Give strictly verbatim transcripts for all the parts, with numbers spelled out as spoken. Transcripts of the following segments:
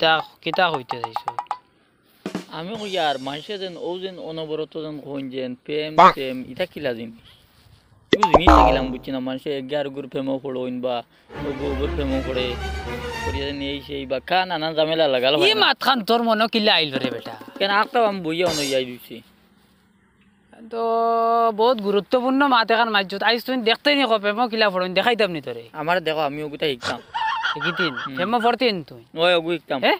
কিতা, কিতা কইতে চাইছো? আমি কইয়ার, মানষে যেন, অউ যেন অনবরত যেন কইন যেন, প্রেম, প্রেম, ইতা কিলা জিনিস? ইগু জিনিস দেখিলাম, বুঝছি না, মানষে এগু আরগুর প্রেমো পড়ইন বা অগু অগুর প্রেমো পড়ে, করিয়া যেন এই সেই বা কা নানান ঝামেলা লাগাল অয় না। মাতখান তোর মনো কিলা আইলো রে বেটা? কেনে আখতাও আমি বইয়া অনো ইয়াই দিছি। তো বউত গুরুত্বপূর্ণ মাত এখান মাতছত। আইজ তুই দেখতে নি কও, প্রেমো কিলা পড়ইন, দেখাইতাম নি তোরে। আমারে দেখো, আমি অগুতা হিকতাম। হিকিতিন? হুম। প্রেমো পড়তিন তুই? অয়, অগু হিকতাম। হে?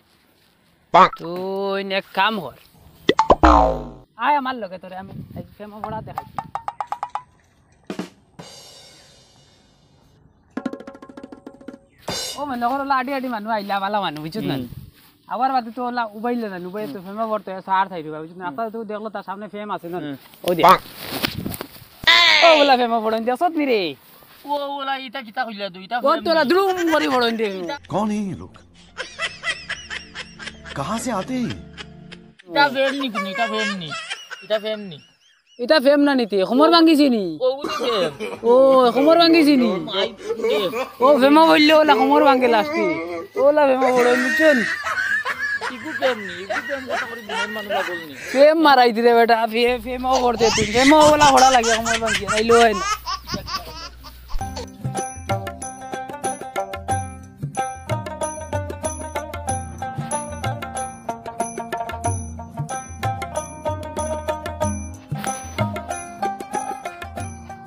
তুই এক কাম কর। আয় আমার লগে তোরে, আমি আইজ প্রেমো পড়া দেখাই। ও মনো করো, অলা আডি আডি মানুষ আইলা, ভালা মানুষ, বুঝছত না? হুম। আবার বাদে তো অলা উবাইলে না, উবাইলে তো প্রেমো পড়তো, এ সার থাইতো, বুঝছত না? হুম। আখতা তো দেখলো তার সামনে প্রেম আছে না? হুম। অউ দে। ও অলা প্রেমো পড়ইন, দেখছত নি রে? ও অলা ইতা কিতা কইলা তুই? ইতা ও প্রেম তোরা নি। দুরুম করি পড়ইন দে। कौन है ये लोग? कहाँ से आते हैं ये? ইতা প্রেম নি কুনু, ইতা প্রেম নি। ইতা প্রেম নি। ইতা প্রেম না নি তে, কোমর ভাঙ্গিছে নি? ও, অউ যে প্রেম। ও, কোমর ভাঙ্গিছে নি? মাই প্রেম। ও, প্রেমো পড়লে অলা কোমর ভাঙ্গে লাস্টে। অলা প্রেমো পড়ইন, বুঝছো নি? ইগু প্রেম নি, ইগু প্রেম কথা করি দিনের মানুষ পাগল নি। প্রেম মারাই দিরে বেটা, প্রে-, প্রেমো পড়তে তুই। প্রেমো অলা পড়া লাগে, কোমর ভাঙ্গিয়া, নাইলে অয় না।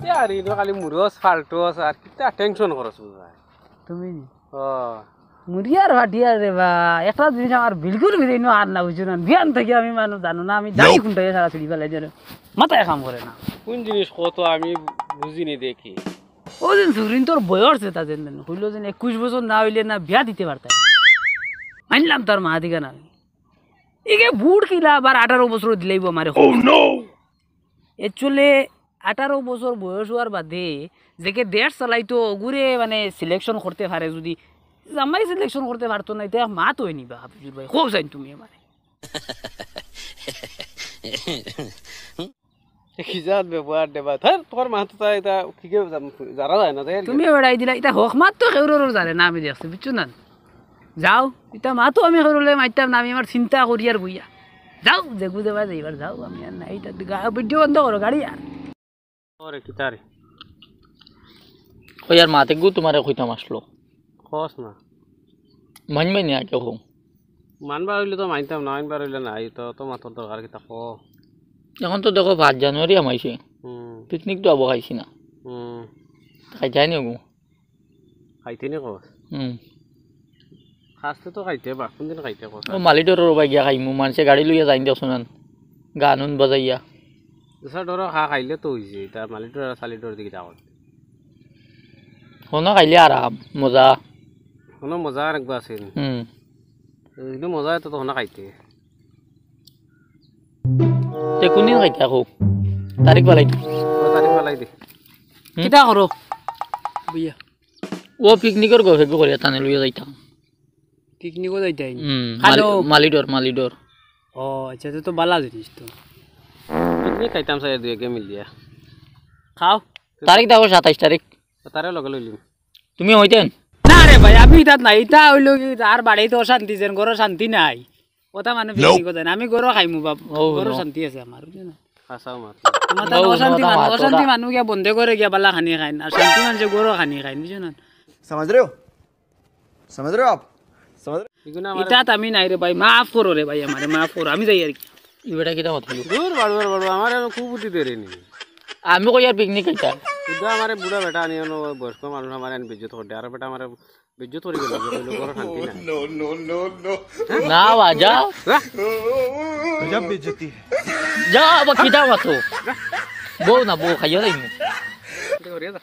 ইয়ার, ইনো খালি মুরস, ফাল্টস, আর কিতা tension করস বুঝায়? তুমি? ও। মুরিয়ার ফাটিয়ার রে বা, একটা জিনিস আমার বিলকুল বিরেইনো আর না, বুঝছো না? বিয়ান থাকি আমি মানুষ জানো না, আমি জানি কোনটা সারা ছিড়ি ফেলাই দিলে। মাথায় কাম করে না। কোন জিনিস কত আমি বুঝিনি দেখি। অউ দিন সুরিন তোর বয়স যেটা যেন, কইলো যেন একুশ বছর না অইলে না বিয়া দিতে পারতাম। মানলাম তার মা দিগা না। ইগে বুড় কিলা আবার আঠারো বছর দিলাইবো আমারে। Oh no! Actually, আঠারো বছর বয়স অওয়ার বাদে যেগে দেশ চালাইতো, অগুরে মানে selection করতে পারে, যদি জামাই selection করতে পারতো না, ইতা এক মাত অয়নি বা, হাফিজুর ভাই, কও চাইন তুমি আমারে। এ কি জাত ব্যবহার দেবা? ধর, তোর মা তো তাই, ইতা কিগে জানা যায় না, তাই আর কি। তুমি বেড়াই দিলা, ইতা হক মাত তো কেউরর জানে না, আমি দেখছি, বুঝছো না? যাও, ইতা মাতো আমি করলে মাইতাম না, আমি আমার চিন্তা করি আর বইয়া। যাও, যেগু দেবা যাইবার যাও, আমি আর নাই, ইতা গা-, video বন্ধ করো, গাড়ি আর। ওরে কিতা রে? কই আর মাতে গু তোমারে কইতাম আসলো। কস না। মানবে নি আগে কও। মানবার অইলে তো মানতাম না, মানবার অইলে না, এই তো, তো মাতর দরকার কিতা কও। এখন তো দেখো পাঁচ জানুয়ারি আমাইছে। হুম। Picnic তো আবো খাইছি না। হুম। খাই যায়নি ওগু। খাইতে নি কস? হুম। খাসতে তো খাইতে বা, কোন দিন খাইতে কস? ও মালিডরর বায় গিয়া খাইমু, মানষে গাড়ি লইয়া যাইন দেখছো না, গান উন বাজাইয়া। দুসরা ডরো খা খাইলে তো অইছে, ইতা মালিডর আর সালিডর দিকে যাওয়া। হনো খাইলে আরাম, মজা। হনো মজা আর একবার আছে নি। হুম। ইনো মজা তো, তো হনো খাইতে। তে কোন দিন খাইতে আকো? তারিখ বালাই দি। ও, তারিখ বালাই দি। হুম? কিতা করো? বইয়া। ও picnic-র গল্প করিয়া তানে লইয়া যাইতাম। Picnic-ও যাইতাই? হুম, হ্যালো। মালি-, মালিডর, মালিডর। ও, আচ্ছা, তো, তো বালা জিনিস তো। Picnic খাইতাম চাই দুই একে মিলিয়া। খাও। তারিখ দেখো সাতাইশ তারিখ। তো তারে লগে লইলিম। তুমি অইতেন? না রে ভাই, আমি ইতাত নাই। ইতা অইলো কি, আর বাড়িত অশান্তি যেন, ঘরো শান্তি নাই। কথা মানে picnic-ও যায় না। আমি ঘরো খাইমু বাপ, ও, ঘরো no। শান্তি আছে আমার, বুঝছো না? হাছা মাত। মাথা no, অশান্তি no, মানুষ, মাত, অশান্তি ওটা। মানুষ গিয়া বন্ধে ঘরে গিয়া বালা খানি খাইন, আর শান্তি মানষে ঘরো খানি খাইন, বুঝছো না? समझ रहे हो? समझ रहे हो आप? समझ रहे हो? ইগুনা আমার ইতাত আমি নাই রে ভাই, মাফ করো রে ভাই, আমারে মাফ করো, আমি যাই আর কি। ই বেটা কিতা মাত কইলো? দূর, বাড়ু, বাড়ু, বাড়ু, আমারে আমি খুব বুদ্ধি দেরে নি। আমি কই আর picnic খাইতা। বুদ্ধা আমারে বুড়া বেটা আনি আনো, বয়স্ক মানুষ আমারে আনি বেইজ্জত করে দে। আর বেটা আমারে বেইজ্জত করি গেল, কইলো, "ঘরো শান্তি নাই।" No, no, no, no। না, বাজা। যা। गजब बेइज्जती है। যা, আবার কিতা মাতো? বউ না, বউ খাইও যাইমু। এটা করিয়া যা।